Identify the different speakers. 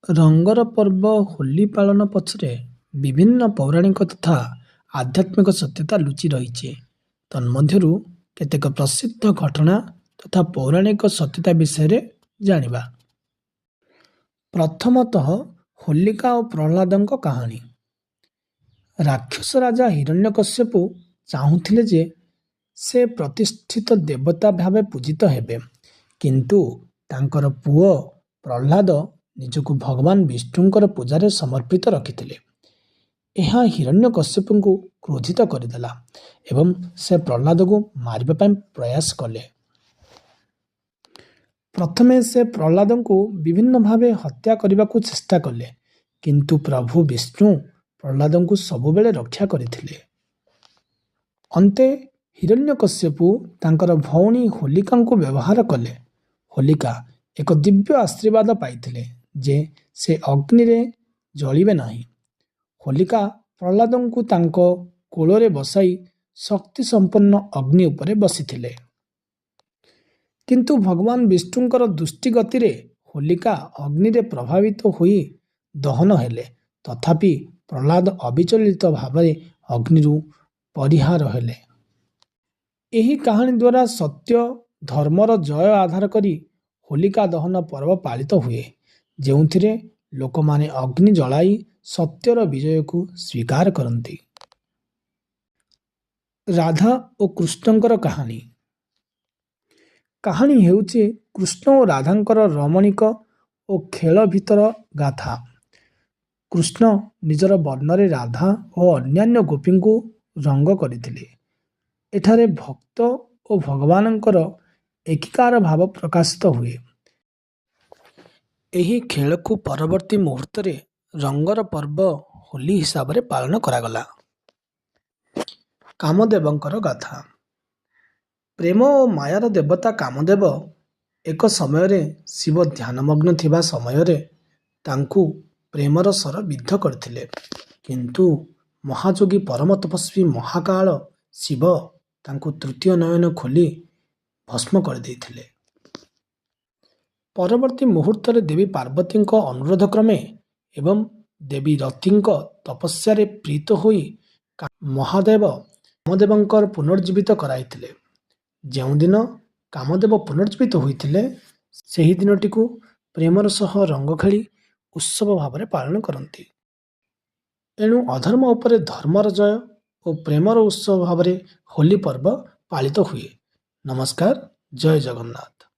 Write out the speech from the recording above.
Speaker 1: ରଙ୍ଗର ପର୍ବ ହୋଲି ପାଳନ ପଛରେ ବିଭିନ୍ନ ପୌରାଣିକ ତଥା ଆଧ୍ୟାତ୍ମିକ ସତ୍ୟତା ଲୁଚି ରହିଛି। ତନ୍ମଧ୍ୟରୁ କେତେକ ପ୍ରସିଦ୍ଧ ଘଟଣା ତଥା ପୌରାଣିକ ସତ୍ୟତା ବିଷୟରେ ଜାଣିବା। ପ୍ରଥମତଃ ହୋଲିକା ଓ ପ୍ରହ୍ଲାଦଙ୍କ କାହାଣୀ। ରାକ୍ଷସ ରାଜା ହିରଣ୍ୟକଶ୍ୟପୁ ଚାହୁଁଥିଲେ ଯେ ସେ ପ୍ରତିଷ୍ଠିତ ଦେବତା ଭାବେ ପୂଜିତ ହେବେ, କିନ୍ତୁ ତାଙ୍କର ପୁଅ ପ୍ରହ୍ଲାଦ ନିଜକୁ ଭଗବାନ ବିଷ୍ଣୁଙ୍କର ପୂଜାରେ ସମର୍ପିତ ରଖିଥିଲେ। ଏହା ହିରଣ୍ୟକଶ୍ୟପୁଙ୍କୁ କ୍ରୋଧିତ କରିଦେଲା ଏବଂ ସେ ପ୍ରହ୍ଲାଦକୁ ମାରିବା ପାଇଁ ପ୍ରୟାସ କଲେ। ପ୍ରଥମେ ସେ ପ୍ରହ୍ଲାଦଙ୍କୁ ବିଭିନ୍ନ ଭାବେ ହତ୍ୟା କରିବାକୁ ଚେଷ୍ଟା କଲେ, କିନ୍ତୁ ପ୍ରଭୁ ବିଷ୍ଣୁ ପ୍ରହ୍ଲାଦଙ୍କୁ ସବୁବେଳେ ରକ୍ଷା କରିଥିଲେ। ଅନ୍ତେ ହିରଣ୍ୟକଶ୍ୟପୁ ତାଙ୍କର ଭଉଣୀ ହୋଲିକାଙ୍କୁ ବ୍ୟବହାର କଲେ। ହୋଲିକା ଏକ ଦିବ୍ୟ ଆଶୀର୍ବାଦ ପାଇଥିଲେ ଯେ ସେ ଅଗ୍ନିରେ ଜଳିବେ ନାହିଁ। ହୋଲିକା ପ୍ରହ୍ଲାଦଙ୍କୁ ତାଙ୍କ କୋଳରେ ବସାଇ ଶକ୍ତିସମ୍ପନ୍ନ ଅଗ୍ନି ଉପରେ ବସିଥିଲେ। କିନ୍ତୁ ଭଗବାନ ବିଷ୍ଣୁଙ୍କର ଦୃଷ୍ଟିଗତିରେ ହୋଲିକା ଅଗ୍ନିରେ ପ୍ରଭାବିତ ହୋଇ ଦହନ ହେଲେ। ତଥାପି ପ୍ରହ୍ଲାଦ ଅବିଚଳିତ ଭାବରେ ଅଗ୍ନିରୁ ପରିହାର ହେଲେ। ଏହି କାହାଣୀ ଦ୍ୱାରା ସତ୍ୟ ଧର୍ମର ଜୟ ଆଧାର କରି ହୋଲିକା ଦହନ ପର୍ବ ପାଳିତ ହୁଏ, ଯେଉଁଥିରେ ଲୋକମାନେ ଅଗ୍ନି ଜଳାଇ ସତ୍ୟର ବିଜୟକୁ ସ୍ୱୀକାର କରନ୍ତି। ରାଧା ଓ କୃଷ୍ଣଙ୍କର କାହାଣୀ। କାହାଣୀ ହେଉଛି କୃଷ୍ଣ ଓ ରାଧାଙ୍କର ରମଣିକ ଓ ଖେଳ ଭିତର ଗାଥା। କୃଷ୍ଣ ନିଜର ବର୍ଣ୍ଣରେ ରାଧା ଓ ଅନ୍ୟାନ୍ୟ ଗୋପୀଙ୍କୁ ରଙ୍ଗ କରିଥିଲେ। ଏଠାରେ ଭକ୍ତ ଓ ଭଗବାନଙ୍କର ଏକୀକାର ଭାବ ପ୍ରକାଶିତ ହୁଏ। ଏହି ଖେଳକୁ ପରବର୍ତ୍ତୀ ମୁହୂର୍ତ୍ତରେ ରଙ୍ଗର ପର୍ବ ହୋଲି ହିସାବରେ ପାଳନ କରାଗଲା। କାମଦେବଙ୍କର ଗାଥା। ପ୍ରେମ ଓ ମାୟାର ଦେବତା କାମଦେବ ଏକ ସମୟରେ ଶିବ ଧ୍ୟାନମଗ୍ନ ଥିବା ସମୟରେ ତାଙ୍କୁ ପ୍ରେମର ଶର ବିଦ୍ଧ କରିଥିଲେ। କିନ୍ତୁ ମହାଯୋଗୀ ପରମ ତପସ୍ୱୀ ମହାକାଳ ଶିବ ତାଙ୍କୁ ତୃତୀୟ ନୟନ ଖୋଲି ଭସ୍ମ କରିଦେଇଥିଲେ। ପରବର୍ତ୍ତୀ ମୁହୂର୍ତ୍ତରେ ଦେବୀ ପାର୍ବତୀଙ୍କ ଅନୁରୋଧ କ୍ରମେ ଏବଂ ଦେବୀ ରତିଙ୍କ ତପସ୍ୟାରେ ପ୍ରୀତ ହୋଇ ମହାଦେବ କାମଦେବଙ୍କର ପୁନର୍ଜୀବିତ କରାଇଥିଲେ। ଯେଉଁଦିନ କାମଦେବ ପୁନର୍ଜୀବିତ ହୋଇଥିଲେ, ସେହି ଦିନଟିକୁ ପ୍ରେମର ସହ ରଙ୍ଗ ଖେଳି ଉତ୍ସବ ଭାବରେ ପାଳନ କରନ୍ତି। ଏଣୁ ଅଧର୍ମ ଉପରେ ଧର୍ମର ଜୟ ଓ ପ୍ରେମର ଉତ୍ସବ ଭାବରେ ହୋଲି ପର୍ବ ପାଳିତ ହୁଏ। ନମସ୍କାର, ଜୟ ଜଗନ୍ନାଥ।